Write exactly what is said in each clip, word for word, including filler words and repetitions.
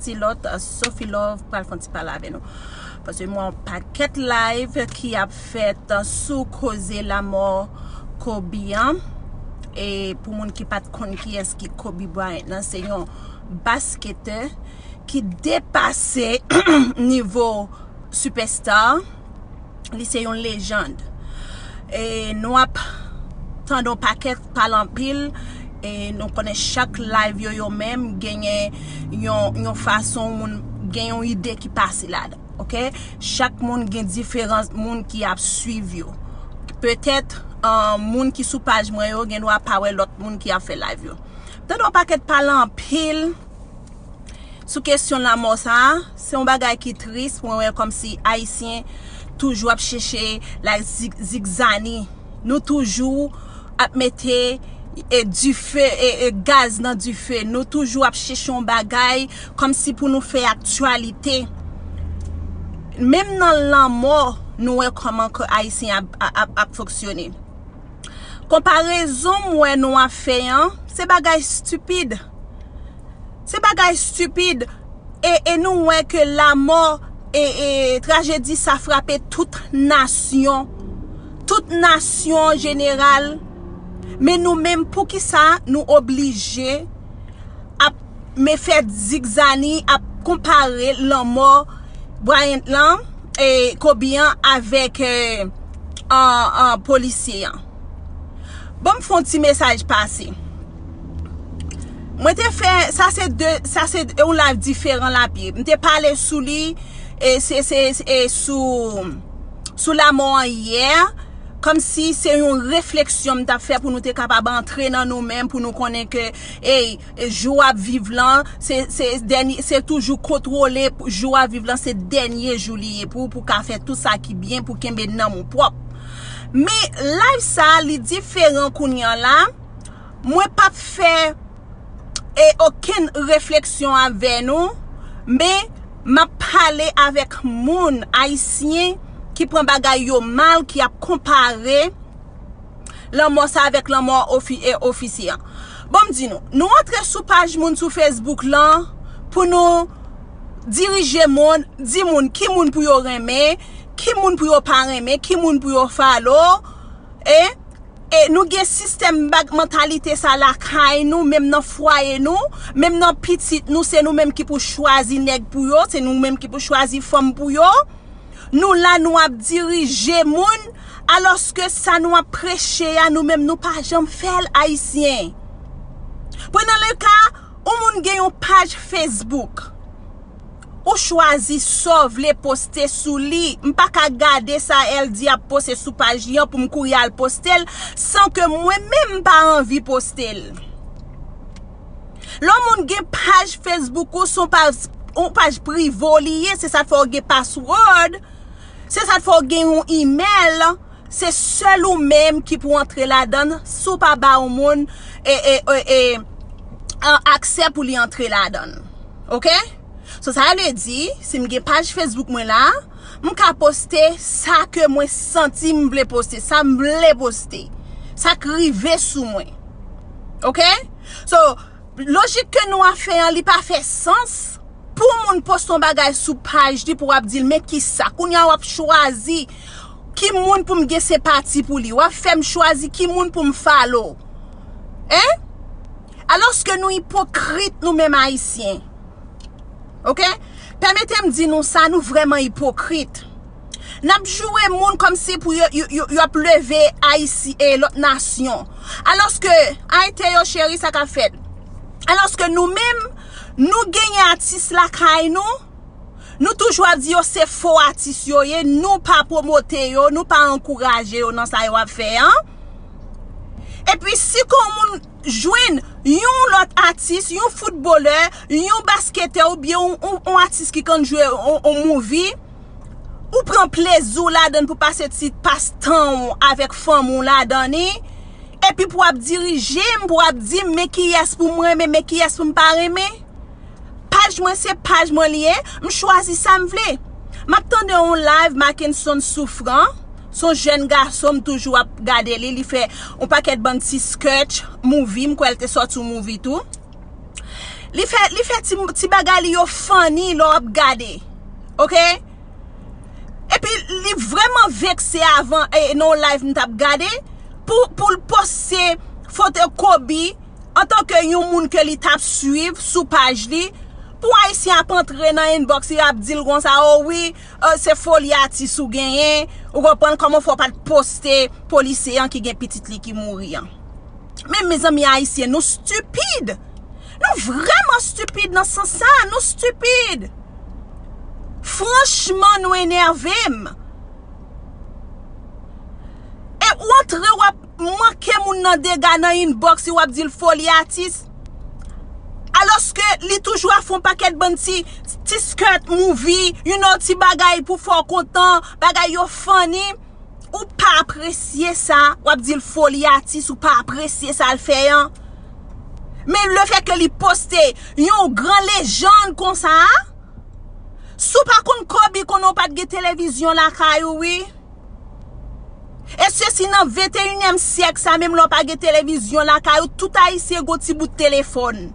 Ti lòt, Sophie Love pral fè yon ti pale avè nou. Paske m wè yon pakèt live ki ap fèt sou koze lanmò Kobe an. E pou moun ki pa t konn kiyès ki Kobe Bryant nan, se yon basketè ki depase nivo sipèsta. Li se yon lejand. E nou ap tande yon pakèt pale anpil. E nou konnen chak live yo, yo menm genyen yon, yon fason moun gen yon ide ki pase ladan. Oke? Chak moun gen diferan moun ki ap swiv yo. Petèt, uh, moun ki sou paj mwen yo gen dwa pa wè lòt moun ki ap fè live yo. Tande yon pakèt pale anpil sou kesyon lanmò sa a. Se yon bagay ki tris pou mwen wè kòmsi Ayisyen toujou ap chèche la zig, zigzani. Nou toujou ap mete e dife, e, e gaz nan dife. Nou toujou ap chèche yon bagay kòmsi pou nou fè aktyalite. Menm nan lanmò, nou wè kòman ke Ayisyen ap, ap, ap, ap fonksyone. Konparezon m wè nou ap fè an, se bagay stipid. Se bagay stipid. E, e nou wè ke lanmò e, e trajedi sa frape tout nasyon. Tout nasyon an jeneral. Men nou menm, poukisa nou oblije ap men fè zigzani, ap konpare lanmò Bryant lan, e Kobe an avèk, e, an, an, polisye an? Ban m fè yon ti mesaj pase. Mwen te fè, sa se de, sa se yon live diferan l ap ye. M te pale sou li, e se, se, e sou, sou lanmò an yè, kòmsi se yon refleksyon m t ap fè pou nou te kapab antre nan nou menm, pou nou konnen ke, ey, e jou w ap viv lan, se, se dènye, se toujou kontwole pou jou w ap viv lan, se dènye jou li ye pou, pou ka fè tout sa ki byen, pou kenbe nanm ou pwòp. Men live sa a, li diferan kounye a la. Mwen p ap fè e okenn refleksyon avè nou, men m ap pale avèk moun ayisyen ki pran bagay yo mal, ki ap konpare lanmò sa avèk lanmò ofi-, e, ofisye an. Bon, m di nou, nou antre sou paj moun sou Facebook lan pou nou dirije moun, di moun ki moun pou yo renmen, ki moun pou yo pa renmen, ki moun pou yo follow, e, e nou gen sistèm bag mantalite sa lakay nou, menm nan fwaye nou, menm nan pitit nou, se nou menm ki pou chwazi nèg pou yo, se nou menm ki pou chwazi fanm pou yo. Nou la, nou ap dirije moun, alòske sa nou ap preche a, nou menm nou pa janm fè l, Ayisyen. Pran nan le ka, yon moun gen yon paj Facebook. Ou chwazi sa w vle poste sou li. M pa ka gade sa L D ap poste sou paj li an pou m kouri al poste l, san ke mwen menm m pa anvi poste l. Lè yon moun gen paj Facebook ou, se yon paj, yon paj prive w li ye, se sa k fè w gen password, se sa k fè w gen yon email, se sèl ou menm ki pou antre ladan l, si w pa ba yon moun, e, e, e, e, a, aksè pou li antre ladan l. Oke? So, sa vle di, si m gen paj Facebook mwen la, m ka poste sa ke mwen santi m vle poste, sa m vle poste, sa k rive sou mwen. Oke? So, lojik ke nou ap fè an, li pa fè sans pou moun poste yon bagay sou paj li pou w ap di l, men kisa? Kounye a w ap chwazi ki moun pou m gen senpati pou li. W ap fè m chwazi ki moun pou m follow. Hein? Alòske nou ipokrit nou menm Ayisyen. Oke? Pèmete m di nou sa, nou vrèman ipokrit. N ap joure moun kòmsi pou yo, yo, yo, yo ap leve Ayisi-, e, lòt nasyon. Alòske, Ayite yo cheri, sa k ap fèt? Alòske nou menm, nou genyen atis lakay nou, nou toujou ap di yo se fo atis yo ye, nou pa pwomote yo, nou pa ankouraje yo nan sa yo ap fè an. Epi si ke yon moun jwenn yon lòt atis, yon foutbolè, yon basketè oubyen yon, yon, yon atis ki konn jwe yon, yon movie, ou pran plezi w ladan l pou pase ti pastan w avèk fanmi w ladan li, epi pou w ap dirije m, pou w ap di m, men kiyès pou m renmen, men kiyès pou m pa renmen. Paj mwen se paj mwen li ye, m chwazi sa m vle. M ap tande yon live Mackenson Souffrant, se yon jèn gason m toujou ap gade li, li fè yon pakèt bann ti sketch, movie, m kwè l te sòti yon movie tou. Li fè, li fè ti, ti bagay li yo funny lè w ap gade. Oke? Epi li vrèman vekse avan, e, nan yon live m t ap gade, pou, pou l poste foto Kobe antanke yon moun ke li t ap swiv sou paj li, pou Ayisyen ap antre nan inbox li, ap di l konsa, "O wi, e, se foli atis ou genyen, ou konprann, kòman fè w pa t poste polisye an ki gen pitit li ki mouri an?" Men mezanmi, Ayisyen, nou stipid. Nou vrèman stipid nan sans sa. Nou stipid. Franchman, nou enève m. E ou antre, w ap manke moun nan dega nan inbox li, w ap di l foli atis. Alòske li toujou ap fè yon pakèt bann ti, ti skirt movie, you know, ti bagay pou fè w kontan, bagay yo funny. Ou pa apresye sa, w ap di l foli atis, ou pa apresye sa l fè an. Men lefètke li poste yon gran lejann konsa, si w pa konn Kobe, konnen w pa t gen televizyon lakay ou, wi. E sesi nan venteyinyèm syèk sa, menm lè w pa gen televizyon lakay ou, tout Ayisyen gon ti bout telefòn.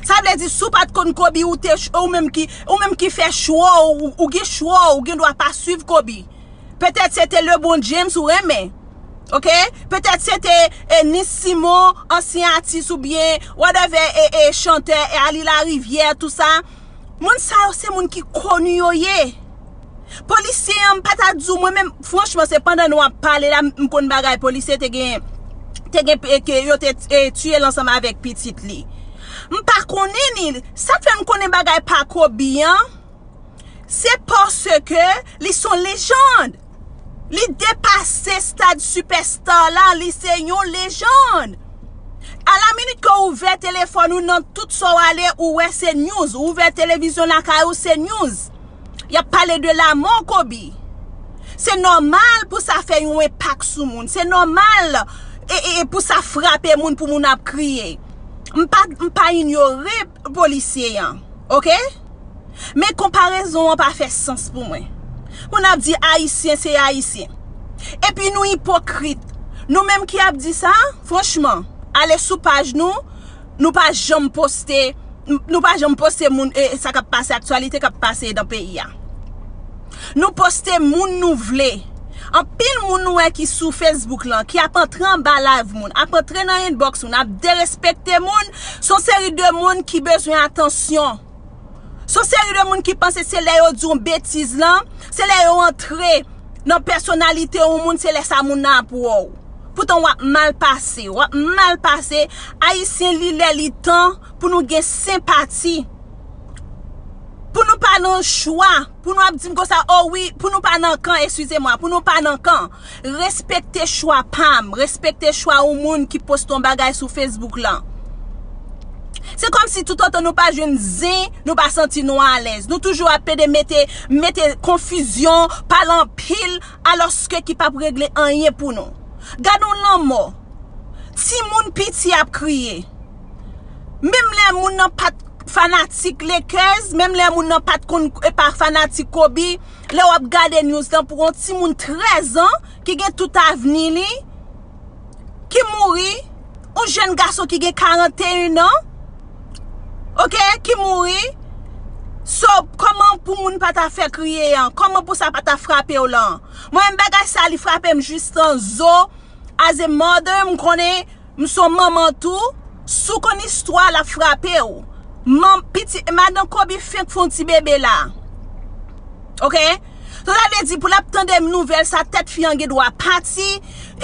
Sa vle di, si w pa t konn Kobe, ou te, ou menm ki, ou menm ki fè cho, ou, ou gen cho, ou gen dwa pa swiv Kobe. Petèt se te LeBron James ou renmen. Oke? Petèt se te, e, Nissimo, ansyen atis oubyen whatever, e, e, chantè, e, Ali Larivière, tout sa. Moun sa yo se moun ki koni yo ye. Polisye an, m pa ta di w, mwen menm, franchman, se pandan nou ap pale la, m konn bagay polisye te gen, te gen, e, ke yo te, e, tiye l ansanm avèk pitit li. M pa konnen ni, sa k fè m konnen bagay pa Kobe an, se paske li se yon lejann. Li depase stad sipèsta la, li se yon lejann. A la minit ke w ouvè telefòn ou nan tout sa w ale, ou wè se news. Ou ouvè televizyon lakay ou, se news. Y ap pale de lamò Kobe. Se nòmal pou sa fè yon enpak sou moun. Se nòmal e, e, e pou sa frape moun, pou moun ap kriye. M pa, m pa inyore polisye an. Oke? Men konparezon an pa fè sans pou mwen. Moun ap di Ayisyen se Ayisyen. Epi nou ipokrit. Nou menm ki ap di sa, franchman, ale sou paj nou, nou pa janm poste, nou pa janm poste moun, e, sa k ap pase, aktyalite k ap pase nan peyi a. Nou poste moun nou vle. Anpil moun nou wè ki sou Facebook lan, ki ap antre anba live moun, ap antre nan inbox moun, ap derespekte moun, se yon seri de moun ki bezwen atansyon. Se yon seri de moun ki panse se lè yo di yon betiz lan, se lè yo antre nan pèsonalite yon moun, se lè sa moun nan ap wè w. Poutan w ap mal pase, w ap mal pase. Ayisyen, li lè li tan pou nou gen senpati. Pou nou pa nan chwa, pou nou ap di m konsa, o wi, pou nou pa nan kan, eskize mwa, pou nou pa nan kan. Respekte chwa pa m, respekte chwa yon moun ki poste yon bagay sou Facebook lan. Se kòmsi toutotan nou pa jwenn zen, nou pa santi nou alèz. Nou toujou ap pede mete, mete konfizyon, pale anpil, alòske ki p ap regle anyen pou nou. Gad yon lanmò. Timoun piti ap kriye. Menm lè moun nan pa t fanatik Lakers, menm lè moun nan pa t konn, e pa fanatik Kobe, lè w ap gade news lan pou yon timoun trèz an ki gen tout avni li, ki mouri, yon jèn gason ki gen karanteyen an, oke, ki mouri. So, kòman pou moun pa ta fè kriye an? Kòman pou sa pa ta frape w lan? Mwen menm bagay sa, li frape m jis nan zo. As a mother, m konnen m se yon manman tou. Si w konn istwa, l ap frape w. Man, piti, madan Kobe fenk fè yon ti bebe la. Oke? So, sa vle di, pou l ap tande nouvèl sa, tèt fi an gen dwa pati,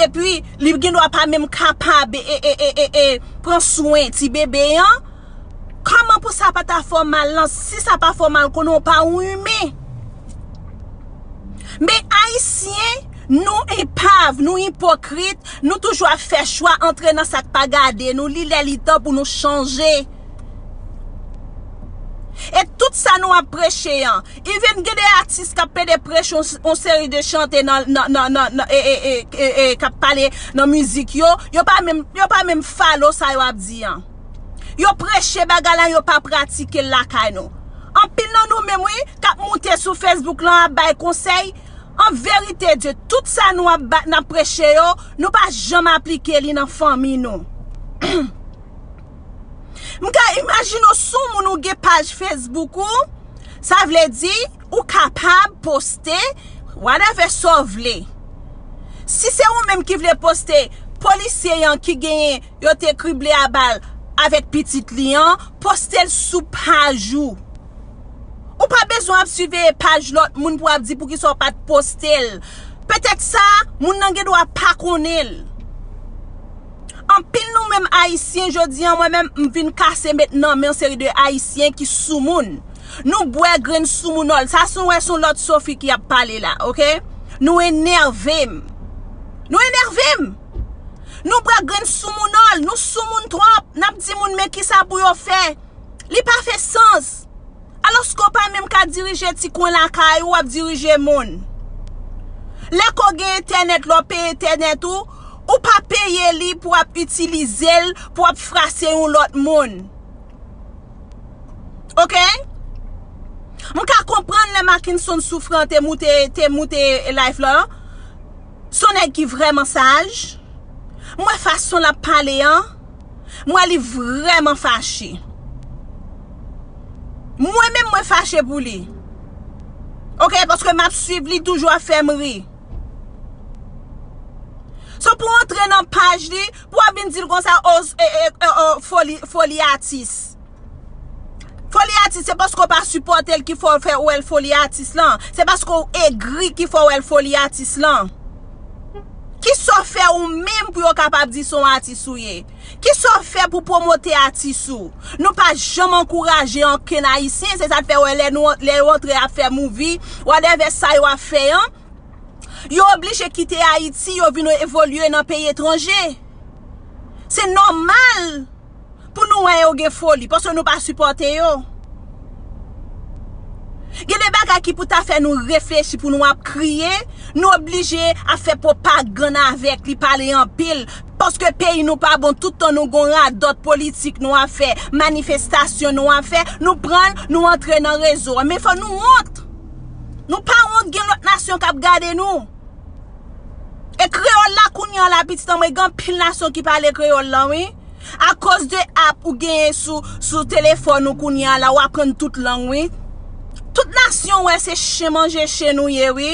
epi li gen dwa pa menm kapab, e, e, e, e, e, pran swen ti bebe an. Kòman pou sa pa ta fè w mal lan? Si sa pa fè w mal, konnen w pa yon imen. Men Ayisyen, nou enpav, nou ipokrit, nou toujou ap fè chwa antre nan sa k pa gade nou, li lè li tan pou nou chanje. E tout sa nou ap preche an, even gen de atis k ap pede preche yon, yon seri de chante nan, nan, nan, nan, nan, e, e, e, e, e, k ap pale nan mizik yo, yo pa menm, yo pa menm follow sa yo ap di an. Yo preche bagay la, yo pa pratike l lakay nou. Anpil nan nou menm, wi, k ap moute sou Facebook lan, ap bay konsèy. An verite, Dye, tout sa nou ap ba-, n ap preche yo, nou pa janm aplike li nan fanmi nou. M ka imajine w sou moun ou gen paj Facebook ou, sa vle di ou kapab poste whatever sa w vle. Si se ou menm ki vle poste polisye an ki genyen yo te krible a bal avèk pitit li an, poste l sou paj ou. Ou pa bezwen ap siveye paj lòt moun pou ap di poukisa w pa t poste l. Petèt sa, moun nan gen dwa pa konnen l. Anpil nou menm Ayisyen, jodi an, mwen menm, m vin kase met nan men yon seri de Ayisyen ki soumoun. Nou bwè grenn soumounòl. Sa se yon, se yon lòt Sophie ki ap pale la, oke? Nou enève m. Nou enève m. Nou bwè grenn soumounòl. Nou soumoun twòp. N ap di moun men kisa pou yo fè. Li pa fè sans. Alòske w pa menm ka dirije ti kwen lakay ou, w ap dirije moun. Lè ke w gen entènèt, lè w peye entènèt ou, ou pa peye li pou w ap itilize l, pou w ap frase yon lòt moun. Oke? M ka konprann lè Mackenson Souffrant te moute, te moute live la. Se yon nèg ki vrèman saj. M wè fason l ap pale an. M wè li vrèman fache. Mwen menm mwen fache pou li. Oke, paske m ap swiv li toujou ap fè m ri. So pou w antre nan paj li, pou w ap vin di l konsa, o, e, e, e, o, foli, foli atis. Foli atis, se paske w pa sipòte l ki fè w fè w wè l foli atis lan. Se paske w egri ki fè w wè l foli atis lan. Kisa w fè ou menm pou yo kapab di se yon atis ou ye? Kisa w fè pou pwomote atis ou? Nou pa janm ankouraje okenn Ayisyen, se sa k fè w wè lè nou, lè yo antre ap fè movie, whatever sa yo ap fè an, yo oblije kite Ayiti, yo vin evolye nan peyi etranje. Se nòmal pou nou wè yo gen foli, paske nou pa sipòte yo. Gen de bagay ki pou ta fè nou reflechi pou nou ap kriye, nou oblije ap fè pwopagann avèk li, pale anpil, paske peyi nou pa bon, tout tan nou gon radòt politik nou ap fè, manifestasyon nou ap fè, nou pran l, nou antre nan rezo a. Men fò nou wont. Nou pa wont, gen lòt nasyon k ap gade nou. E kreyòl la kounye an la, pitit an mwen, gen anpil nasyon ki pale kreyòl la, wi. Akoz de app ou genyen sou, sou telefòn ou kounye a la, w aprann tout lang, wi. Tout nasyon wè se chen manje chen nou ye, wi.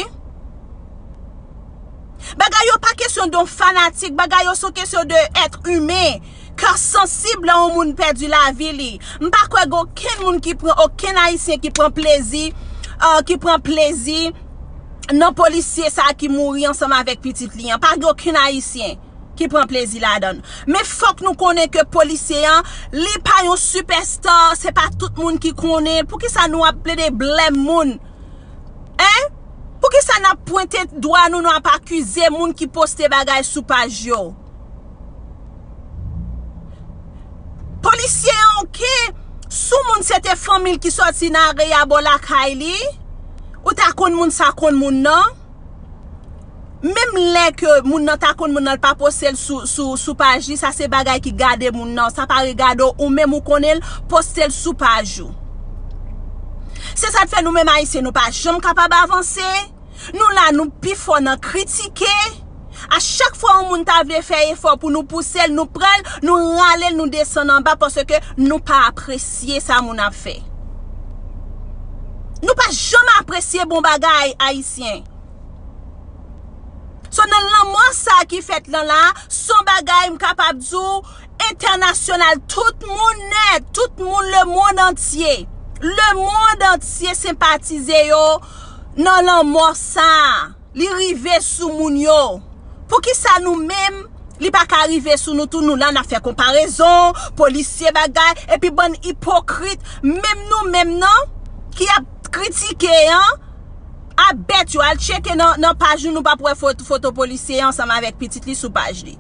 Bagay yo pa kesyon de yon fanatik, bagay yo se yon kesyon de èt imen. Kè sansib lè yon moun pèdi lavi li. M pa kwè gen okenn moun ki pran, okenn Ayisyen ki pran plezi, ah, ki pran plezi nan polisye sa a ki mouri ansanm avèk pitit li an. Pa gen okenn Ayisyen ki pran plezi ladan l. Men fòk nou konnen ke polisye an, li pa yon sipèsta, se pa tout moun ki konnen l. Poukisa nou ap plede blame moun? Hein? Poukisa n ap pwente dwa nou, nou ap akize moun ki poste bagay sou paj yo? Polisye an, oke, si yon moun se te fanmi l ki sòti nan area bò lakay li, ou ta konn moun sa konn moun nan. Menm lè ke moun nan ta konn moun nan, l pa poste l sou, sou, sou paj li, sa se bagay ki gade moun nan, sa pa regade w, ou menm ou konnen l, poste l sou paj ou. Se sa k fè nou menm Ayisyen, nou pa janm kapab avanse. Nou la, nou pi fò nan kritike. A chak fwa yon moun ta vle fè efò pou nou pouse l, nou pran l, nou rale l, nou desann anba, paske nou pa apresye sa moun ap fè. Nou pa janm apresye bon bagay, Ayisyen. So, nan lanmò sa ki fèt lan la, se yon bagay m kapab di w entènasyonal. Tout moun nèt, tout moun, lemonn antye. Lemonn antye senpatize yo nan lanmò sa. Li rive sou moun yo. Poukisa nou menm, li pa ka rive sou nou tou, nou la, n ap fè konparezon, polisye bagay, epi bann ipokrit, menm nou menm nan, ki ap kritike an, a bèt yo, al tcheke nan, nan paj nou, nou p ap wè fot-, foto polisye ansanm avèk pitit li sou paj li.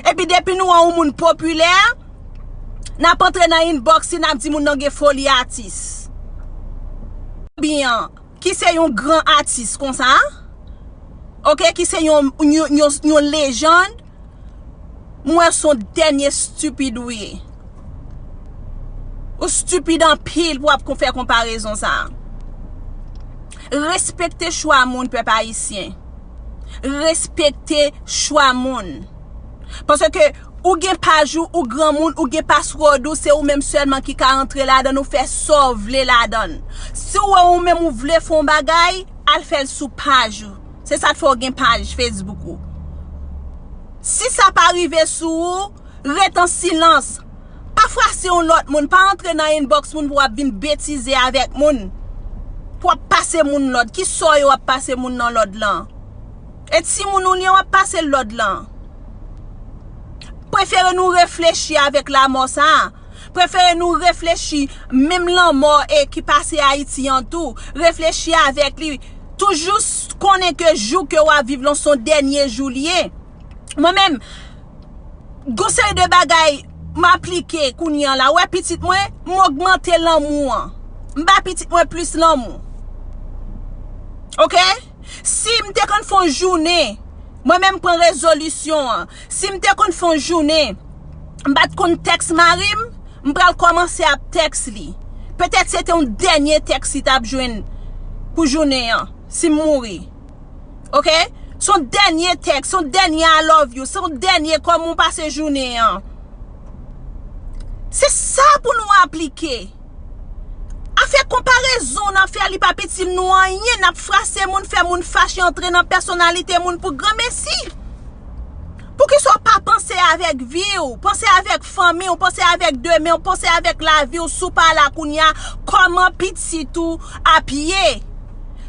Epi depi nou wè yon moun popilè, n ap antre nan inbox li, n ap di moun nan gen foli atis. Byen, ki se yon gran atis konsa, oke, ki se yon, yon, yon, yon lejann, m wè se yon dènye stipid ou ye. Ou stipid anpil pou w ap kon-, fè konparezon sa a. Respekte chwa moun, pèp ayisyen. Respekte chwa moun. Paske Ou gen paj ou, ou granmoun, ou gen password ou, se ou menm sèlman ki ka antre ladan l, ou fè sa w vle ladan l. Si w wè ou menm ou vle fè yon bagay, al fè l sou paj ou. Se sa k fè w gen paj Facebook ou. Si sa pa rive sou ou, ret an silans. Pa frase yon lòt moun, pa antre nan inbox moun pou w ap vin betize avèk moun. Pou w ap pase moun lòd. Ki sò yo ap pase moun nan lòd lan? E timoun ou li an w ap pase lòd lan? Prefere nou reflechi avèk lanmò sa a. Prefere nou reflechi, menm lanmò e ki pase Ayiti an tou. Reflechi avèk li. Toujou s- konnen ke jou ke w ap viv lan se yon dènye jou li ye. Mwen menm, gon seri de bagay m aplike kounye an la. Ou wè pitit mwen, m ogmante lanmou an. M ba pitit mwen plis lanmou. Oke? Si m te konn fè yon jounen, mwen menm pran rezolisyon an. Si m te konn fè yon jounen, m pa t konn tèks mari m, m pral kòmanse ap tèks li. Petèt se te yon dènye tèks li t ap jwenn pou jounen an, si m mouri. Oke? Se yon dènye tèks, se yon dènye I love you, se yon dènye kòman w pase jounen an. Se sa pou nou aplike. Afè konparezon n ap fè, li pa itil nou anyen, n ap frase moun, fè moun fache, antre nan pèsonalite moun pou granmesi. Poukisa w pa panse avèk vi w, panse avèk fanmi w, panse avèk demen w, panse avèk lavi w, si w pa la kounye a, kòman pitit ou ap ye?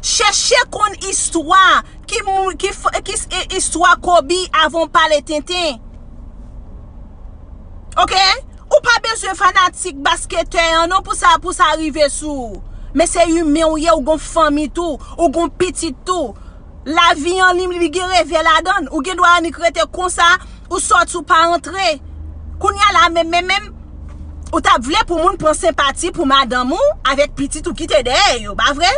Chèche konn istwa ki moun ki f- ki s- e- istwa Kobe avan w pale tenten. Oke? Ou pa bezwen fanatik basketè an non pou sa pou sa rive sou ou. Men se imen ou ye, ou gon fanmi tou, ou gon pitit tou. Lavi an li, li gen revè ladan l. Ou gen dwa annik rete konsa, ou sòti ou pa antre. Kounye a la menm menm menm, ou t ap vle pou moun pran senpati pou madanm ou avèk pitit ou kite dèyè yo, pa vre?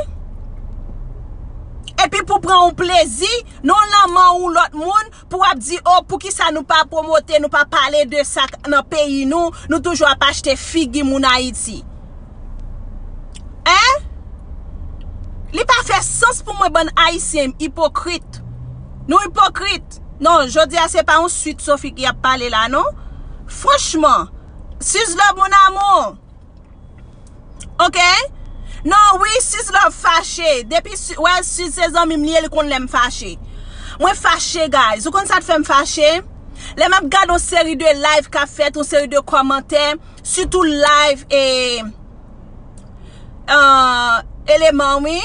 Epi pou pran yon plezi, non lanmò ou lòt moun, pou w ap di, o, poukisa nou pa pwomote, nou pa pale de sa k- nan peyi nou, nou toujou ap achte figi moun Ayiti. Hein? Li pa fè sans pou mwen bann Ayisyen ipokrit. Nou ipokrit. Non, jodi a se pa yon suite Sophie ki ap pale la, non. Franchman, Sizlove mon amour. Oke? Non, wi, Sizlove fache. Depi, si- wè, si se zanmi m li ye, li konn lè m fache. Mwen fache, guys. Ou konn sa k fè m fache? Lè m ap gade yon seri de live k ap fèt, yon seri de kòmantè, sitou live e, euh, eleman, wi,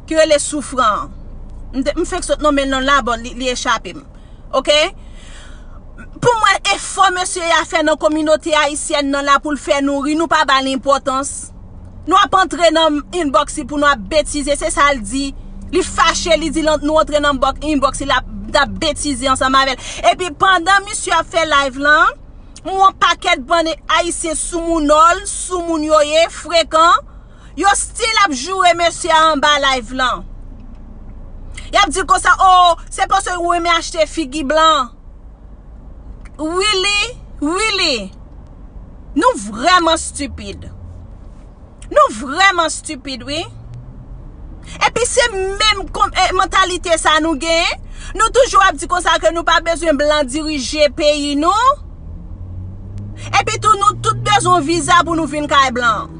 ki rele Soufran. M te- m fenk sot nonmen l non la, bon, li, li echape m. Oke? Pou mwen, efò mesye a fè nan kominote ayisyèn nan la pou l fè nou ri, nou pa ba l enpòtans. Nou ap antre nan inbox li pou nou ap betize, se sa l di. Li fache, li di lan- nou antre nan bòk- inbox li, l ap, l ap betize ansanm avè l. Epi pandan misye ap fè live lan, m wè yon pakèt bann ayisyen soumounòl, soumoun yo ye, frekan. Yo still ap joure mesye a anba live lan. Y ap di konsa, o, se paske ou renmen achte figi blan. Really? Really? Nou vrèman stipid. Nou vrèman stipid, wi. Epi se menm kon- eh, mantalite sa nou genyen. Nou toujou ap di konsa ke nou pa bezwen blan dirije peyi nou. Epi tou, nou tout bezwen viza pou nou vin kay blan.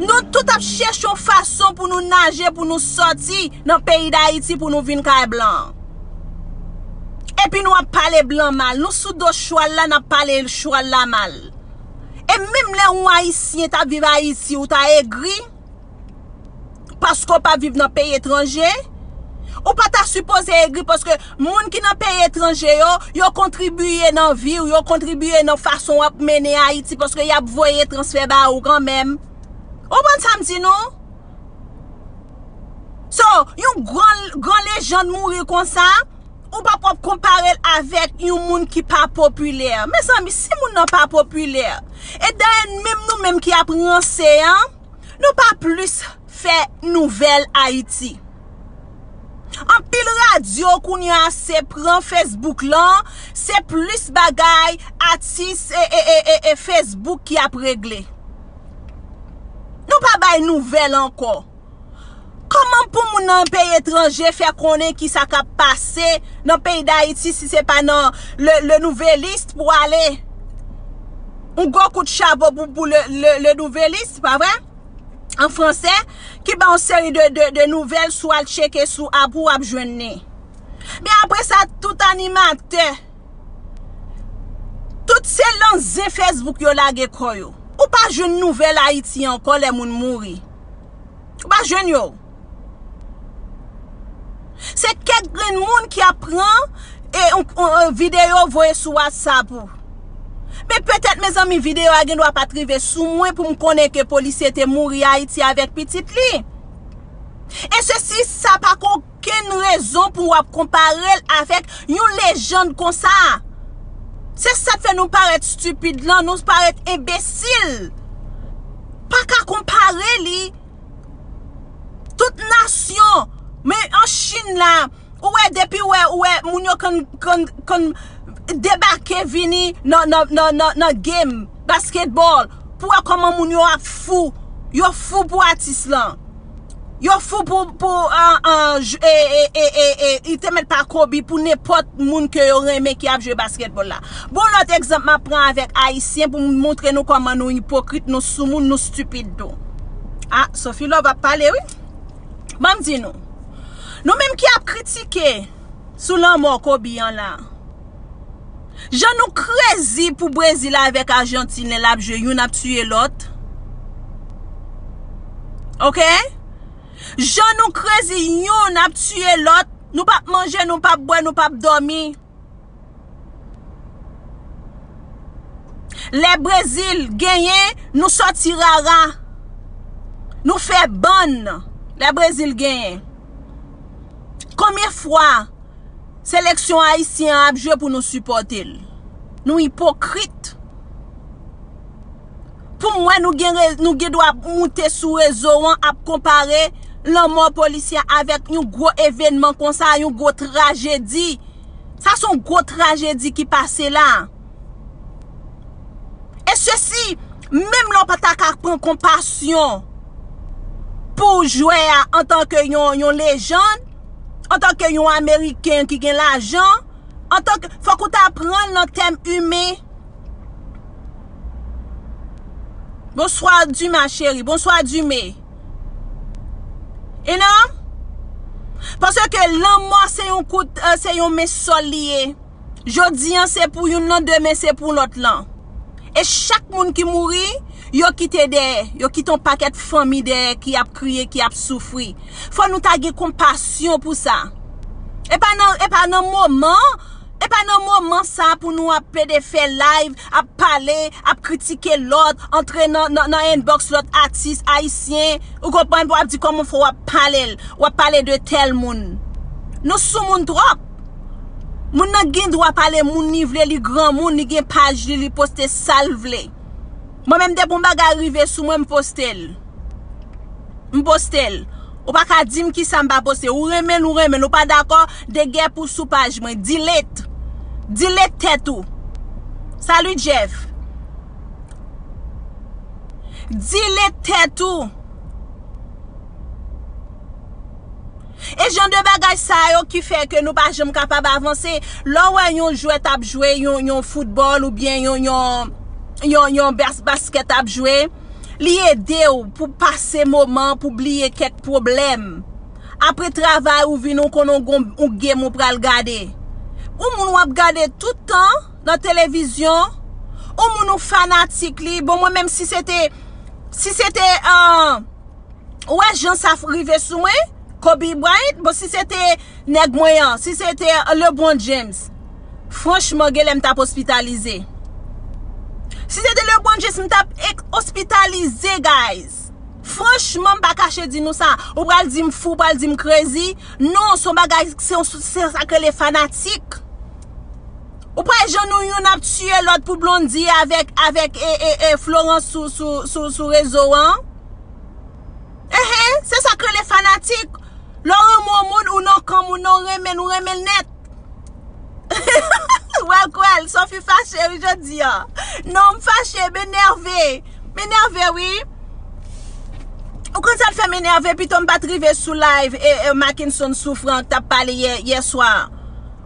Nou tout ap chèche yon fason pou nou naje, pou nou sòti nan peyi Dayiti, pou nou vin kay blan. Epi nou ap pale blan mal. Nou sou do chwal la, n ap pale chwal la mal. E menm lè yon Ayisyen ta viv Ayiti, ou ta egri, paske w pa viv nan peyi etranje, ou pa ta sipoze egri paske moun ki nan peyi etranje yo, yo kontribiye nan vi w, yo kontribiye nan fason w ap mennen Ayiti paske y ap voye transfè ba ou kanmenm. Ou konprann sa m di nou? So, yon gran, gran lejann mouri konsa, ou pa p ap konpare l avèk yon moun ki pa popilè. Mezanmi, si moun nan pa popilè, e dayè menm nou menm ki ap ranse an, nou pa plis fè nouvèl Ayiti. Anpil radyo kounye a se pran Facebook lan, se plis bagay atis e, e, e, e, e Facebook ki ap regle. Nou pa bay nouvèl ankò. Kòman pou moun nan peyi etranje fè konnen ki sa k ap pase nan peyi Dayiti si se pa nan Le, Le Nouvelliste pou ale. Yon gwo kout chapo pou, pou Le, Le, Le Nouvelliste, pa vre? An franse, ki ba yon seri de, de, de nouvèl si w al tcheke sou app ou w ap jwenn li. Men apre sa, tout animatè, tout se nan zen Facebook yo lage kò yo. Ou pa jwenn nouvèl Ayiti ankò lè moun mouri. Ou pa jwenn yo. Se kèk grenn moun ki ap pran e yon, yon, yon videyo voye sou WhatsApp ou. Men petèt, mezanmi, videyo a gendwa pa t rive sou mwen pou m konnen ke polisye te mouri Ayiti avèk pitit li. E sesi, sa pa okenn rezon pou w ap konpare l avèk yon lejann konsa. Se sa k fè nou parèt stipid lan, nou parèt enbesil. Pa ka konpare li. Tout nasyon, men an Chin la, ou wè depi ou wè, ou wè moun yo konn, konn, konn debake vini nan, nan, nan, nan, nan game basketball, pou wè kòman moun yo ap fou. Yo fou pou atis lan. Yo fou pou, pou, an, an, j-, e, e, e, e, e, li te mèt pa Kobe pou nenpòt moun ke yo renmen ki ap jwe basketball la. Bon, lòt egzanp m ap pran avèk Ayisyen pou m montre nou kòman nou ipokrit, nou soumoun, nou stipid tou. Ah, Sophie Love ap pale, wi. Ban m di nou. Nou menm ki ap kritike sou lanmò Kobe an la. Jan nou krezi pou Brezil avèk Ajantin lè l ap jwe, youn ap tiye lòt. Oke? Jan nou krezi, youn ap tiye lòt. Nou p ap manje, nou p ap bwè, nou p ap dòmi. Lè Brezil genyen, nou sòti rara. Nou fè bann lè Brezil genyen. Konbyen fwa seleksyon ayisyen an ap jwe pou nou sipòte l? Nou ipokrit. Pou mwen, nou gen re-, nou gen dwa moute sou rezo an ap konpare lanmò polisye avèk yon gwo evènman konsa, yon gwo trajedi. Sa se yon gwo trajedi ki pase la. E sesi, menm lè w pa ta ka pran konpasyon pou jwè a antanke yon, yon lejann, antanke yon Ameriken ki gen lajan, antanke, fòk ou ta pran l nan tèm imen. Bonswa, Duma cheri. Bonswa, Dume. E non? Paske lanmò se yon kout, eh, se yon men sòl li ye. Jodi an se pou youn nan, demen se pou lòt lan. E chak moun ki mouri, yo kite dèyè, yo kite yon pakèt fanmi dèyè ki ap kriye, ki ap soufri. Fò nou ta gen konpasyon pou sa. E pa nan, e pa nan moman, e pa nan moman sa pou nou ap plede fè live, ap pale, ap kritike lòt, antre nan, nan, nan inbox lòt atis ayisyen, ou konprann, pou ap di kòman fò w ap pale l, w ap pale de tèl moun. Nou soumoun twòp. Moun nan gen dwa pale moun li vle, li granmoun, li gen paj li, li poste sa l vle. Mwen menm, depi yon bagay rive sou mwen, m poste l. M poste l. Ou pa ka di m kisa m pa poste. Ou renmen l, ou renmen l. Ou pa dakò, degè pou sou paj mwen. Delete. Delete tèt ou. Salut, Jeff. Delete tèt ou. E jan de bagay sa yo ki fè ke nou pa janm kapab avanse. Lè w wè yon jwèt ap jwe, yon, yon foutbòl oubyen yon, yon, yon, yon bas-, baskèt ap jwe, li ede w pou pase moman, pou bliye kèk pwoblèm. Apre travay, ou vin, ou konn yon gon-, yon game ou pral gade. Yon moun w ap gade tout tan nan televizyon, yon moun ou fanatik li. Bon, mwen menm, si se te, si se te, ah, ou wè jan sa f-, rive sou mwen, Kobe Bryant, bon, si se te nèg mwen an, si se te LeBron James, franchman, genlè m t ap ospitalize. Si se te LeBron James, m t ap ek-, ospitalize, guys. Franchman, m pa kache di nou sa. Ou pral di m fou, ou pral di m crazy. Non, se yon bagay, se yon, se sa k rele fanatik. Ou pa wè jan nou youn ap tiye lòt pou Blondy avèk, avèk, e, e, e, Florence sou, sou, sou, sou rezo an? Enhen, se sa k rele fanatik. Lè w renmen yon moun, ou nan kan moun nan, ou renmen l, ou renmen l nèt. Wèl, kwèl, Sophie fache, wi, jodi a. Non, m fache, m enève. M enève, wi. Ou konn sa Fè m enève, pito m pa t rive sou live e, e Mackenson Souffrant k t ap pale yè, yè swa.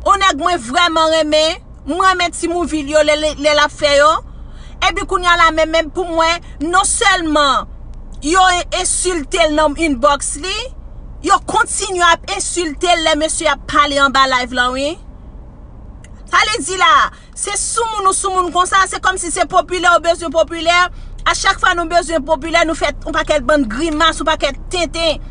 On nèg mwen vrèman renmen, m renmen ti movie l yo lè, lè, lè l ap fè yo. Epi kounye a la menm, menm pou mwen, non sèlman yo en-, ensilte l nan inbox li, yo kontinye ap ensilte l lè mesye ap pale anba live lan, wi. Sa vle di la, se soumoun ou soumoun konsa, se kòmsi se popilè ou bezwen popilè. A chak fwa nou bezwen popilè, nou fè yon pakèt bann grimas, yon pakèt tenten.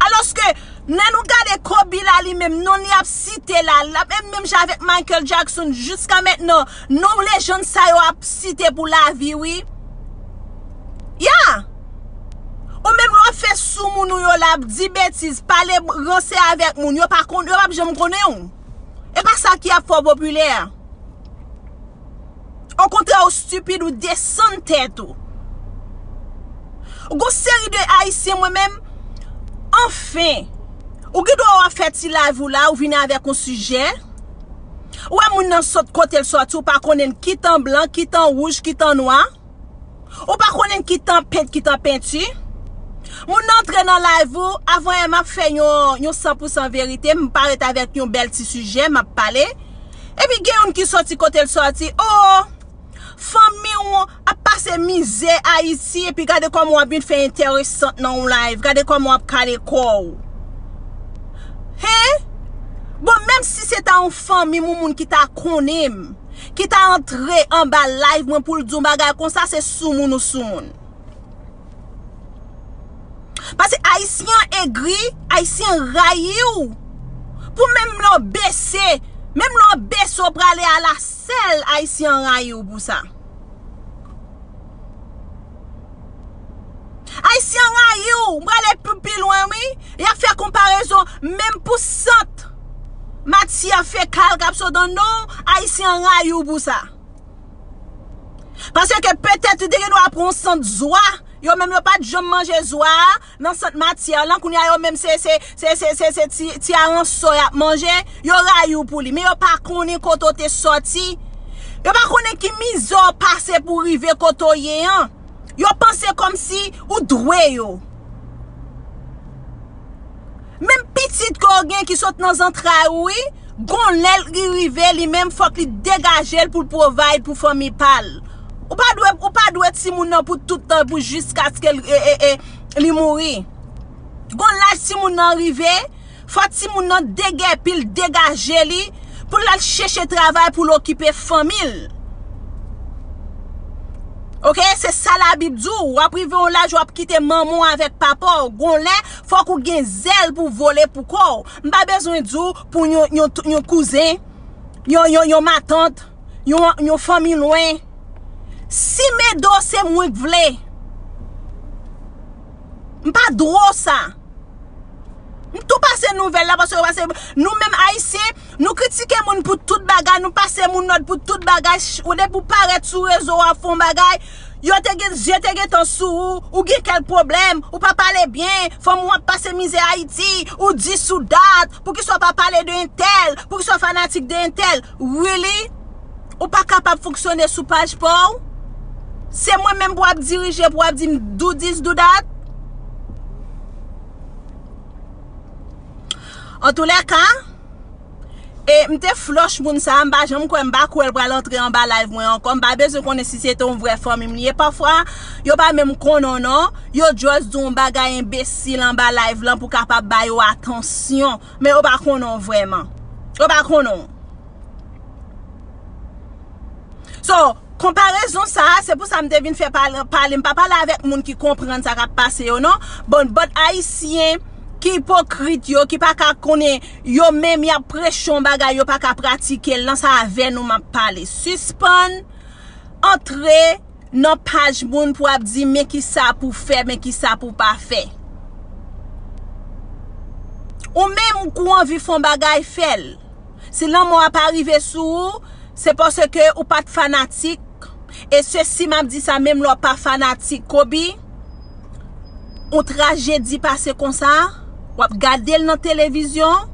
Alòske, lè nou gade Kobe la li menm, non li ap site la, l ap menm, menm jan avèk Michael Jackson, jiska mentnan, non lejann sa yo ap site pou lavi, wi. Ya! Ou menm lè w ap fè soumoun ou yo la, ap di betiz, pale ranse avèk moun, yo pa konn, yo p ap janm konnen w. E pa sa ki ap fè w popilè. Okontrè, ou stipid, ou desann tèt ou. Gon seri de Ayisyen, mwen menm, anfen, ou gen dwa w ap fè ti live ou la, ou vini avèk yon sijè. Ou wè moun nan sot kote l sòti, ou pa konnen l kit an blan, kit an wouj, kit an nwa. Ou pa konnen kit an pent, kit an penti. Moun nan antre nan live ou, avan yè m ap fè yon, yon san pou san verite, m parèt avèk yon bèl ti sijè, m ap pale. Epi gen youn ki sòti kote l sòti, oh, fanmi w ap pase mizè Ayiti, epi gade kòman w ap vin fè enteresant nan yon live, gade kòman w ap kale kò w. Hen? Bon, menm si se ta yon fanmi m, yon moun ki ta konnen m, ki ta antre anba live mwen pou l di yon bagay konsa, se soumoun ou soumoun. Paske Ayisyen an egri, Ayisyen an rayi w. Pou menm lè w bese, menm lè w bese w prale alasèl, Ayisyen an rayi w pou sa. Ayisyen an rayi w, m prale pi, pi lwen, wi. Y ap fè konparezon, menm pou sant matyè fekal k ap sot anndan w, Ayisyen an rayi w pou sa. Paske petèt ou te gen dwa pran yon sant zwa, yo menm yo pa t janm manje zwa a, nan sant matyè lan, kounye a yo menm se, se, se, se, se, se ti, ti aransò y ap manje, yo rayi w pou li, men yo pa konnen kote w te sòti. Yo pa konnen ki mizè w pase pou w rive kote w ye an. Yo panse kòmsi ou dwe yo. Menm pitit ke w gen ki sot nan zantray ou, wi, gon lè li rive, li menm fòk li degaje l pou l provide pou fanmi pa l. Ou pa dwe, ou pa dwe timoun nan pou tout tan, pou jiskaske l, e, e, e, li mouri. Gon laj timoun nan rive, fò timoun nan degèpi l, degaje li, pou l al chèche travay pou l okipe fanmi l. Oke, se sa Labib di w. W ap rive yon laj, w ap kite manman w avèk papa w. Gon lè, fòk ou gen zèl pou vole pou kò w. M pa bezwen di w pou yon, yon, yon kouzen, yon, yon, yon matant, yon, yon fanmi lwen. Si m ede w, se mwen k vle. M pa dwe w sa. M tou pase nouvèl la, paske, paske nou menm Ayisyen, nou kritike moun pou tout bagay, nou pase moun nòt pou tout bagay. Ch-, ou depi w parèt sou rezo, w ap fè yon bagay, yo te gen, je te gentan sou ou, ou gen kèk pwoblèm, ou pa pale byen, fanmi w ap pase mizè Ayiti, ou dis ou dat, poukisa w pa pale de entèl, poukisa w fanatik de entèl? Really? Ou pa kapab fonksyone sou paj pa w? Se mwen menm pou w ap dirije, pou w ap di m do this, do that? Antoulèka, e m te flòch moun sa a, m pa janm kwè, m pa kwè l pral antre anba live mwen ankò. M pa bezwen konnen si se te yon vrè fanmi m li ye. Pafwa, yo pa menm konnen w non. Yo just di yon bagay enbesil anba live lan pou kapab ba yo atansyon. Men yo pa konnen w vrèman. Yo pa konnen w. So, konparezon sa a, se pou sa m te vin fè pale, pale. M pa pale avèk moun ki konprann sa k ap pase yo, non. Bon, bann Ayisyen ki ipokrit yo, ki pa ka konnen yo menm, y ap preche yon bagay, yo pa ka pratike l, nan sa avè nou m ap pale. Sispann antre nan paj moun pou ap di, men ki sa pou fè, men ki sa pou pa fè. Ou menm, ou anvi fè yon bagay, fè l. Si lanmò a pa rive sou ou, se paske ou pa t fanatik. E sesi, m ap di sa, menm lè w pa fanatik Kobe, yon trajedi pase konsa, w ap gade l nan televizyon,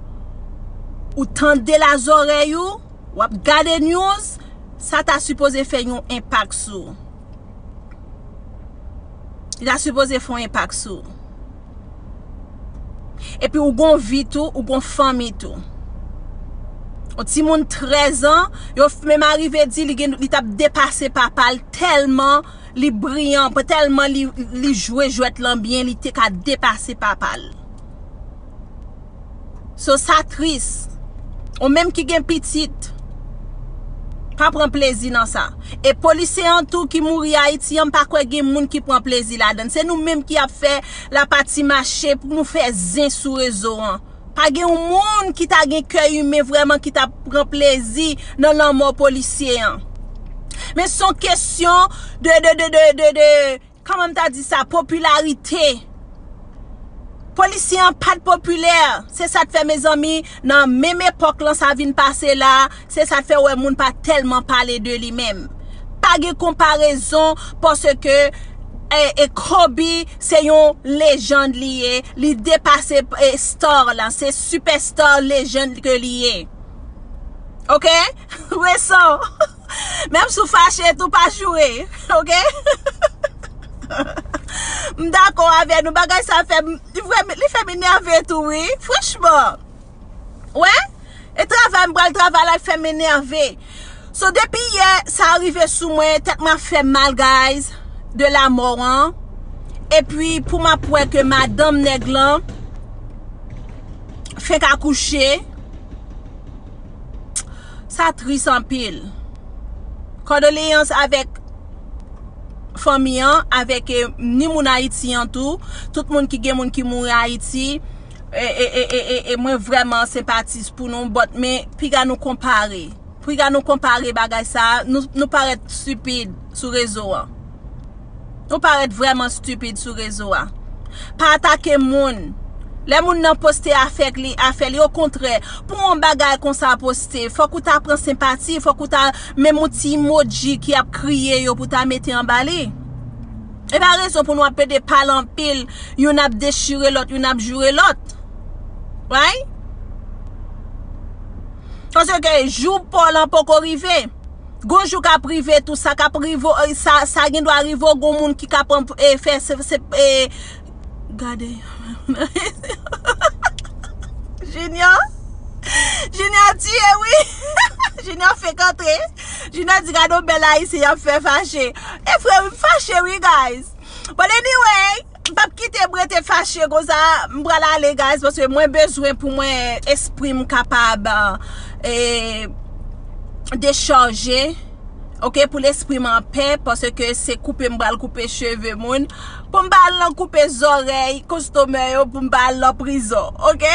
ou tande l a zòrèy ou, w ap gade news, sa ta sipoze fè yon enpak sou ou. Li ta sipoze fè yon enpak sou ou. Epi ou gon vi tou, ou gon fanmi tou. Yon timoun trèz an, yo f- menm arive di li gen, li t ap depase papa l tèlman li briyan, tèlman li, li jwe jwèt lan byen, li te ka depase papa l. So sa tris. Ou menm ki gen pitit, pa pran plezi nan sa. E polisye an tou ki mouri Ayiti an, m pa kwè gen moun ki pran plezi ladan. Se nou menm ki ap fè lapati mache pou nou fè zen sou rezo an. Pa gen yon moun ki ta gen kè imen vrèman ki ta pran plezi nan lanmò polisye an. Men se yon kesyon de, de, de, de, de, de, kòman m ta di sa, popilarite. Polisye an pa t popilè. Se sa k fè, mezanmi, nan menm epòk lan sa vin pase la, se sa k fè w wè moun pa tèlman pale de li menm. Pa gen konparezon, paske, e, e Kobe se yon lejand li ye, li depase, e, star la, se superstar lejand ke li ye. Oke? Reson. Menm si w fache tou, pa joure. Oke? M dakò avè nou. Bagay sa fè m, li vrèman, li fè m enève tou, wi. Franchman. Wè? E travay m pral travay la, l fè m enève. So, depi yè, sa rive sou mwen, tèt mwen ap fè mal, guys, de lamò an. Epi, pou m ap wè ke madanm nèg lan fenk akouche, sa tris anpil. Kondoleyans avèk fanmi an, avèk, e, ni moun Ayiti an tou, tout moun ki gen moun ki mouri Ayiti, e, e, e, e, e, e mwen vrèman senpati pou nou, but men piga nou konpare. Piga nou konpare bagay sa, nou, nou parèt stipid sou rezo an. Nou parèt vrèman stipid sou rezo a. Pa atake moun. Lè moun nan poste afè li, afè li, okontrè, pou yon bagay konsa poste, fòk ou ta pran senpati, fòk ou ta, menm yon ti emoji ki ap kriye yo pou ta mete anba li. E pa rezon pou nou ap pede pale anpil, youn ap dechire lòt, youn ap joure lòt. Right? Paske jou pa w lan poko rive. Gon jou k ap rive tou, sa k ap rive, e, sa, sa gen dwa rive w, gon moun ki ka pran, e, fè se, se, e, gade. Junior? Junior tiye, wi. Junior fenk antre. Junior di gade yon bèl ayisyen y ap fè fache. E frè wi, m fache wi, guys. But anyway, m p ap kite m rete fache konsa, m pral ale, guys, paske mwen bezwen pou mwen espri m kapab, e, dechaje, oke, pou lespri m anpè, paske se koupe m pral koupe cheve moun, pou m pa al nan koupe zòrèy kostomè yo, pou m pa al nan prizon, oke?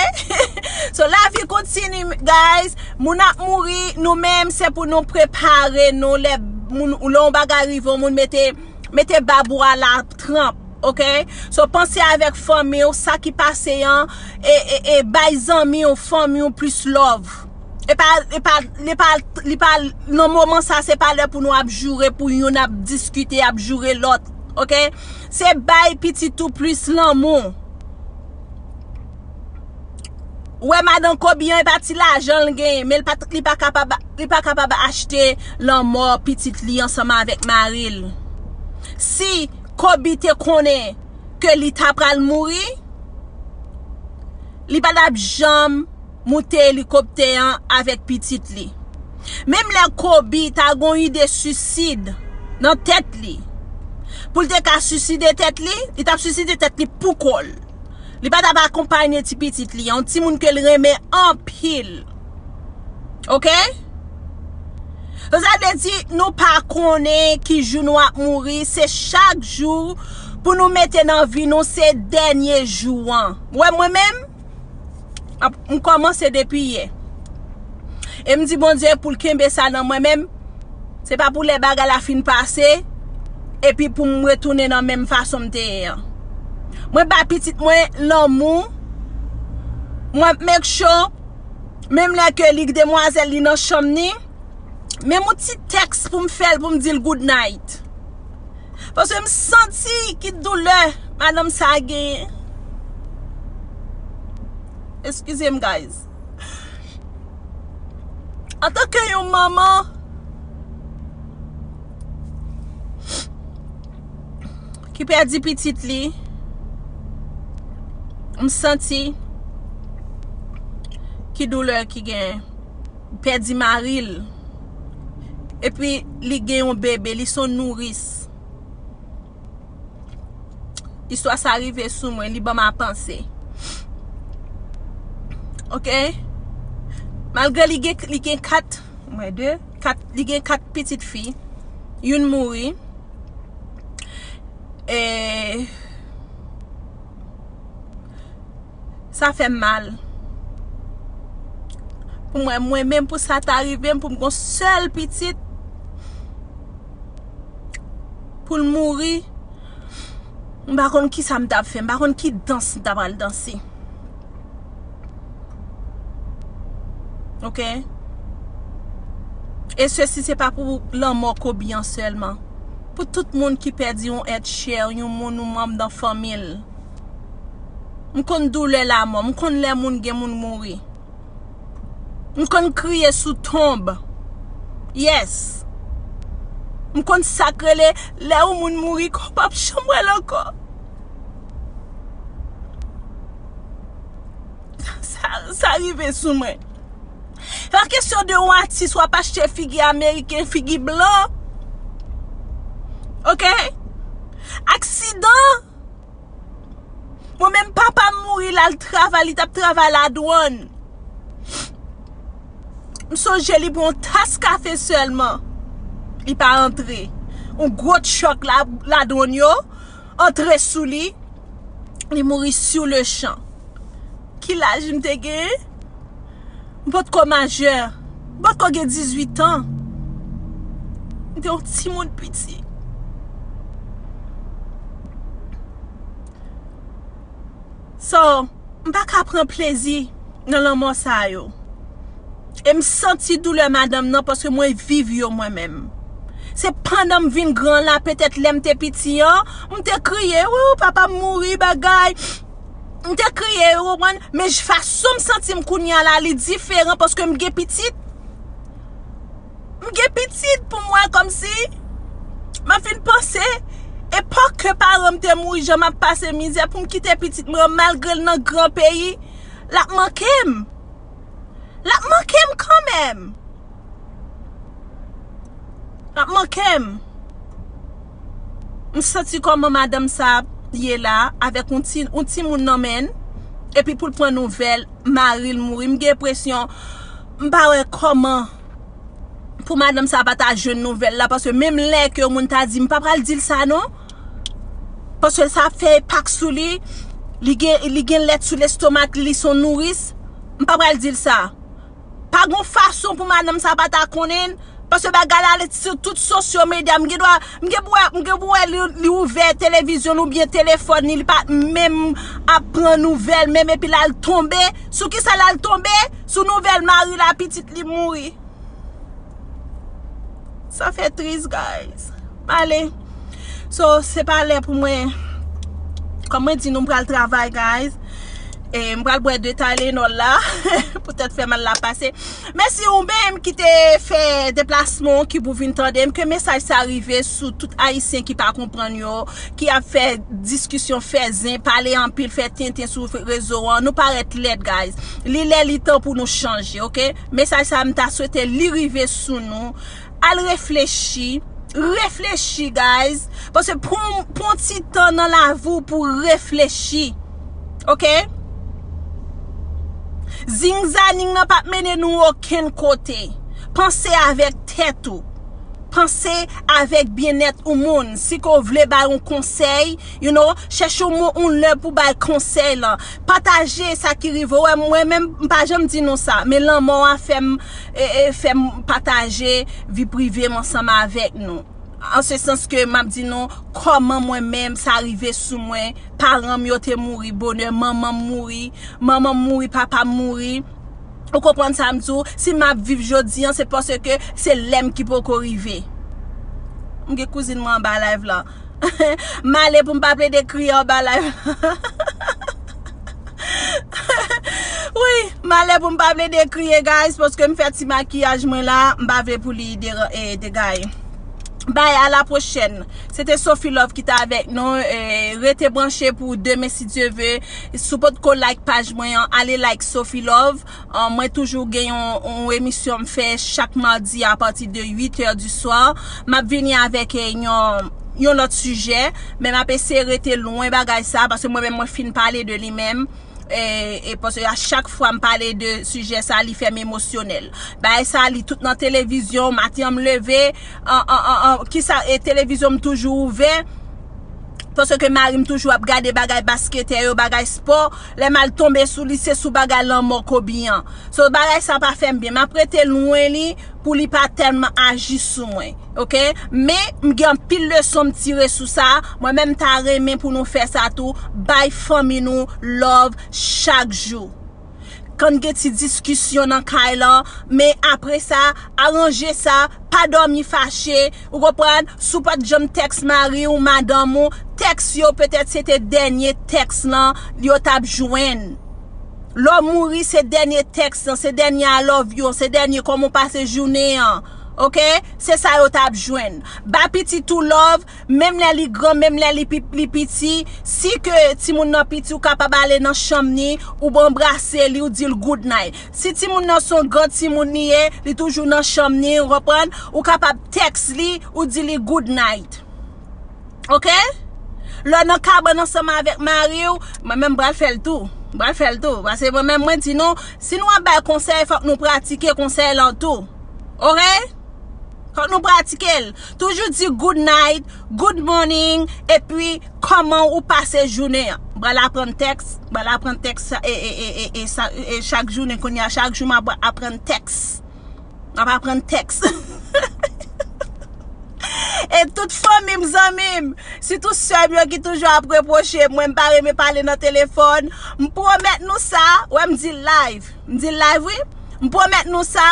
So, lavi kontini, guys, moun ap mouri, nou menm, se pou nou prepare nou, lè moun, lè yon bagay rive, yon moun mete mete bab ou a la tranp, oke? So, panse avèk fanmi w, sa ki pase an, e, e, e bay zanmi w, fanmi w plis love. E pa, e pa, li pa, li pa, nan moman sa, se pa lè pou nou ap joure, pou youn ap diskite, ap joure lòt, oke? Se bay pitit ou plis lanmou. Ou wè madan Kobe an, e pa ti lajan l genyen, men li pa, li pa kapab, li pa kapab achte lanmò pitit li ansanm avèk mari l. Si Kobe te konnen ke li ta pral mouri, li pa t ap janm moute elikoptè an avèk pitit li. Menm lè Kobe ta gon ide sisid nan tèt li, pou l te ka siside tèt li, li t ap siside tèt li pou kò l. Li pa t ap akonpanye ti pitit li, yon timoun ke l renmen anpil. Oke? Sa vle di, nou pa konnen ki jou nou ap mouri, se chak jou pou nou mete nan vi nou, se dènye jou an. Ou wè mwen menm, ap, m kòmanse depi yè. E m di Bondye pou l kenbe sa nan mwen menm. Se pa pou lè bagay la fin pase, epi pou m retounen nan menm fason m te ye an. Mwen ba pitit mwen lanmou. Mwen make sure, menm lè ke li demwazèl li nan chanm ni, menm yon ti tèks pou m fè l, pou m di l good night. Paske m santi ki doulè madanm sa genyen. Eskize m, guys. Antanke yon manman ki pèdi pitit li, m santi ki doulè ki gen, pèdi mari l, epi li gen yon bebe, li se yon nouris. Istwa sa rive sou mwen, li ban m a panse. Ok? Malgre li gen, li gen kat, mwen de, kat, li gen kat pitit fi, youn mouri. E sa fè m mal. Pou mwen, mwen menm pou sa ta rive m, pou m gon sèl pitit, pou l mouri, m pa konn ki sa m t ap fè, m pa konn ki dans m ta pral danse. Ok? E sesi se pa pou lanmò Kobe an sèlman. Pou tout moun ki pèdi yon èt chè, yon moun ou manm nan fanmi l. M konn doulè lamò, m konn lè moun gen moun mouri. M konn kriye sou tonb. Yes. M konn sa k rele lè yon moun mouri, ke w p ap janm wè l ankò. Sa, sa rive sou mwen. E pa kesyon de yon atis w ap achte figi ameriken, figi blan. Ok? Aksidan. Mwen menm, papa m mouri, l al travay, li t ap travay ladwann. M sonje li pran yon tas kafe sèlman. Li pa antre. Yon gwo tchòk la, ladwann yo antre sou li. Li mouri sur le champ. Ki laj m te genyen? M potko majè. M potko gen dizuit an. M te yon timoun piti. So, m pa ka pran plezi nan lanmò sa yo. E m santi doulè madanm nan paske mwen viv yo mwen menm. Se pandan m vin gran la, petèt lè m te piti an, m te kriye, wi, papa m mouri, bagay. M te kriye, ou konprann? Men j-, fason m santi m kounye a la, li diferan paske m gen pitit. M gen pitit pou m wè kòmsi m ap vin panse epòk ke paran m te mouri, jan m ap pase mizè pou m kite pitit mwen an, malgre l nan gran peyi, l ap manke m. L ap manke m kanmenm. L ap manke m. M santi kòman madanm sa ye la, avèk yon ti, yon timoun nan men l, epi pou l pran nouvèl, mari l mouri. M gen enpresyon, m pa wè kòman pou madanm sa pa ta jwenn nouvèl la, paske menm lè ke yon moun ta di, m pa pral di l sa non. Paske sa ap fè enpak sou li. Li gen, li gen lèt sou lestomak li, li se yon nouris. M pa pral di l sa. Pa gon fason pou madanm sa pa ta konnen l, paske bagay la ale sou tout sosyo medya. M gen dwa, m gen pou wè, m gen pou wè li, li ouvè televizyon l oubyen telefòn li, li pa menm ap pran nouvèl menm, epi l al tonbe. Sou kisa l al tonbe? Sou nouvèl mari l a pitit li mouri. Sa fè tris, guys. M ale. So, se pa lè pou mwen, kòm mwen di nou, m pral travay, guys. E m pral bwè de Tylenol la. Poutèt fè mal la pase. Mèsi ou menm ki te fè deplasman w, ki pou vin tande m, ke mesaj sa rive sou tout Ayisyen ki pa konprann yo, ki ap fè diskisyon, fè zen, pale anpil, fè tenten sou rezo an. Nou parèt lèd, guys. Li lè, li tan pou nou chanje, ok? Mesaj sa, m ta swete li rive sou nou. Al reflechi. Reflechi, guys. Paske pran, pran ti tan nan lavi w pou reflechi. Ok? Zingzaning nan p ap mennen nou okenn kote. Panse avèk tèt ou. Panse avèk byennèt ou moun. Si ke w vle bay yon konsèy, you know, chèche yon mo-, yon lè pou bay konsèy lan. Pataje sa ki rive w. Wè, mwen menm, m pa janm di nou sa, men lanmò a fè m, e, e, fè m pataje vi prive m ansanm avèk nou. An se sans ke m ap di nou kòman mwen menm sa rive sou mwen, paran m yo te mouri bonè, manman m mouri, manman m mouri, papa m mouri. Ou konprann sa m di w? Si m ap viv jodi an, se paske se lè m ki poko rive. M gen kouzin mwen anba live lan. M ale pou m pa plede kriye anba live lan. Wi, m ale pou m pa plede kriye, guys, paske m fè ti makiyaj mwen la, m pa vle pou li dera-, e, degaye. Bye, à la prochaine. Se te Sophie Love ki te avèk nou. E, rete branche pou demen, si Dye ve. Si w potko like paj mwen an, ale like Sophie Love. An, mwen toujou gen yon, yon emisyon m fè chak madi apati de uit è di swa. M ap vini avèk, e, yon, yon lòt sijè, men m ap eseye rete lwen bagay sa, paske mwen menm mwen fin pale de li menm. E, e paske a chak fwa m pale de sijè sa, li fè m emosyonèl. Bagay sa, li tout nan televizyon, maten an m leve, an, an, an, an, kisa, e televizyon m toujou ouvè, paske mari m toujou ap gade bagay basketè yo, bagay spò, lè m al tonbe sou li, se sou bagay lanmò Kobe an. So, bagay sa pa fè m byen. M ap rete lwen li pou li pa tèlman aji sou mwen. Oke? Men, m gen anpil leson m tire sou sa. Mwen menm, m ta renmen pou nou fè sa tou. Bay fanmi nou love chak jou. Kan gen ti diskisyon nan kay lan, men apre sa, aranje sa, pa dòmi fache, ou konprann? Si w pa t janm tèks mari w, madanm ou, tèks yo petèt se te dènye tèks lan yo t ap jwenn. Lè w mouri, se dènye tèks lan, se dènye I love you an, se dènye kòman w pase jounen an. Oke? Se sa yo t ap jwenn. Ba pitit ou love, menm lè li gran, menm lè li pi, li piti, si ke timoun nan piti, ou kapab ale nan chanm ni, ou anbrase li, ou di l good night. Si timoun nan se yon gran timoun li ye, li toujou nan chanm ni, ou konprann? Ou kapab tèks li, ou di li good night. Oke? Lè w nan kabann ansanm avèk mari w, mwen menm m pral fè l tou. M pral fè l tou. Paske mwen menm mwen di nou, si nou ap bay konsèy, fòk nou pratike konsèy lan tou. Oke? Fòk nou pratike l. Toujou di good night, good morning, epi kòman ou pase jounen an. M pral aprann tèks, m pral aprann tèks e, e, e, e, e, sa- e chak jounen kounye a, chak jou m ap aprann tèks. M ap aprann tèks. E tout fanmi m, zanmi m, sitou sè m yo ki toujou ap repwoche mwen, m pa renmen pale nan telefòn, m pwomèt nou sa, wè m di l live. M di l live, wi. M pwomèt nou sa,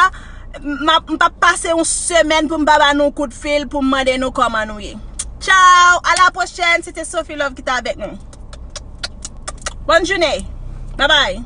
m ap- m p ap pase yon semèn pou m pa ba nou kout fil, pou m mande nou kòman nou ye. Tchao, à la prochaine, se te Sophie Love ki te avèk nou. Bòn jounen. Bye bye.